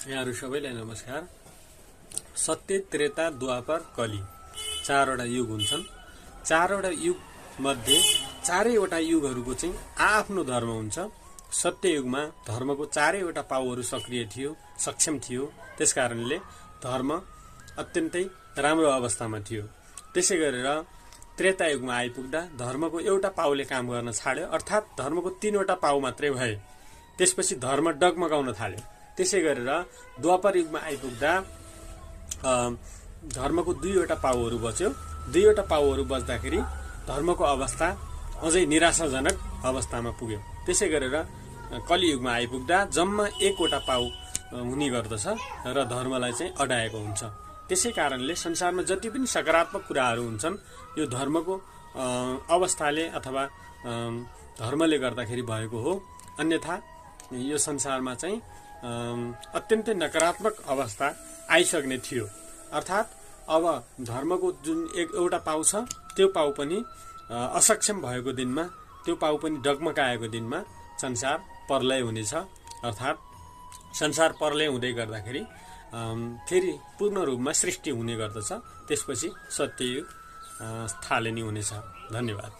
यहाँहरु सबैलाई नमस्कार। सत्य, त्रेता, द्वापर, कली चारवटा युग हुन्छन्। चारवटा युग मध्ये चारैवटा युगहरूको चाहिँ आफ्नो धर्म हुन्छ। सत्य युगमा धर्मको चारैवटा पाउहरू सक्रिय थियो, सक्षम थियो। त्यसकारणले धर्म अत्यन्तै राम्रो अवस्थामा थियो। त्यसै गरेर त्रेता युगमा आइपुग्दा धर्मको एउटा पाउले काम गर्न छाड्यो, अर्थात् धर्मको तीनवटा पाउ मात्रै भए। त्यसपछि धर्म डगमगाउन थाल्यो। त्यसै गरेर द्वापर युगमा आइपुग्दा धर्मको दुईवटा पाउहरू बच्यो। दुईवटा पाउहरू बच्दाखेरि धर्मको अवस्था अझै निराशाजनक अवस्थामा पुग्यो। त्यसै गरेर कलियुगमा आइपुग्दा जम्मा एकवटा पाउ हुने गर्दछ र धर्मलाई चाहिँ अडाएको हुन्छ। त्यसै कारणले संसारमा जति पनि सकारात्मक कुराहरू हुन्छन् यो धर्मको अवस्थाले अथवा धर्मले गर्दाखेरि भएको हो। अन्यथा यो संसारमा चाहिँ अत्यन्तै नकारात्मक अवस्था आइसक्ने थियो। अर्थात् अब धर्मको जुन एउटा पाउ छ त्यो पाउ पनि असक्षम भएको दिनमा, त्यो पाउ पनि डगमगाएको दिनमा संसार प्रलय हुनेछ। अर्थात् संसार प्रलय हुँदै गर्दाखेरि फेरि पूर्ण रूपमा सृष्टि हुने गर्दछ। त्यसपछि सत्ययुग थालनी हुनेछ। धन्यवाद।